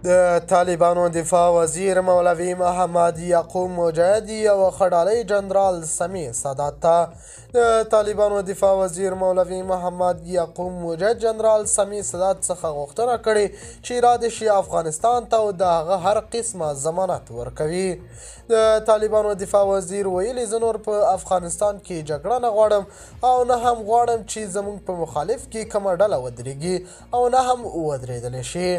د طالبانو دفاع وزیر مولوي محمد یعقوب مجاهد یو خډالۍ جنرال سمیع سادات ته. د طالبانو دفاع وزیر مولوي محمد یعقوب مجاهد جنرال سمیع سادات څخه غوښتنه کړې چې را دې شي افغانستان ته او د هغه هر قسمه ضمانت ورکوي. د طالبانو دفاع وزیر ویلي، زه نور په افغانستان کې جګړه نه غواړم او نه هم غواړم چې زموږ په مخالف کې کومه ډله ودرېږي او نه هم ودرېدلی شي.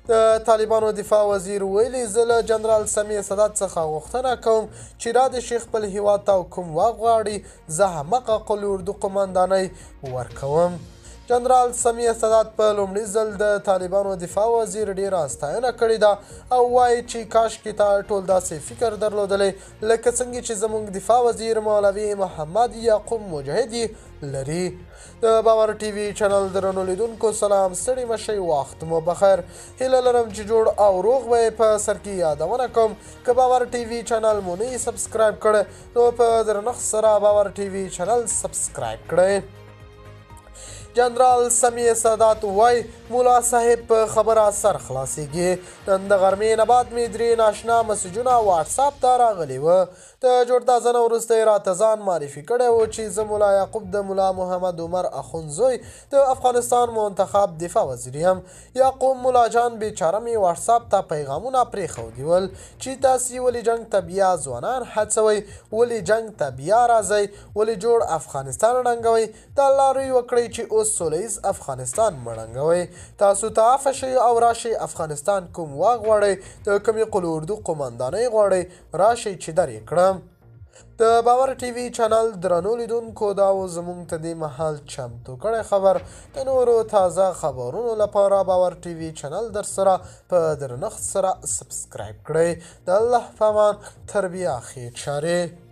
د طالبانو دفاع وزیر ویلي، زه له جنرال سمیع سادات څخه غوښتنه کوم چې را دې شي خپل هیواد ته او کوم وخت غواړي زه همغه قول اردو قومندانۍ ورکوم. جنرال سمیع سادات په لومړي ځل د طالبانو دفاع وزیر ډیره ستاینه کړې ده او وایي چې کاشکې تا ټول داسې فکر درلودلی لکه څنګه چې زموږ دفاع وزیر مولوي محمد یعقوب مجاهد یې لري. د باور ټي وي چینل درنو لیدونکو سلام، ستړي مشئ، وخت مو بخیر. هیله لرم چې جوړ او روغ به په سر کې یادونه کوم که باور ټي وي چینل مو نه subscribe کړی نو په درنښت سره باور ټي وي چینل subscribe کړئ. جنرال سمیع سادات وای، مولا صاحب په خبره سر خلاصېږي. نن د غرمې نه بعد مې 3 ناشنا مسجونه واتساپ ته راغلي وه. د جوړتازه نه وروسته یې راته ځان معرفي کړی و چې زه ملا یعقوب د ملا محمد عمر اخوند زوی د افغانستان منتخب دفاع وزیر یم. یعقوب ملا جان بیچاره مې واتساپ ته پیغامونه پرېښودي ول چې تاسې ولې جنګ ته بیا ځوانان هڅوئ، ولې جنګ ته بیا راځئ، ولې جوړ افغانستان ړنګوئ، د الله روی وکړئ چې اوس سوله ییز افغانستان مه ړنګوئ، تاسو ته عفه شئ او راشئ افغانستان کوم واک غواړئ، د کومې قول اردو قومندانۍ غواړئ، راشئ چې در یې کړم. د باور ټي وي چینل درنو لیدونکو، دا و زموږ ته دې مهال چمتو کړی خبر. د نورو تازه خبرونو لپاره باور ټي وي چینل در سره په درنښت سره subscribe کړئ. د الله په امان، تر بیا ښې چارې.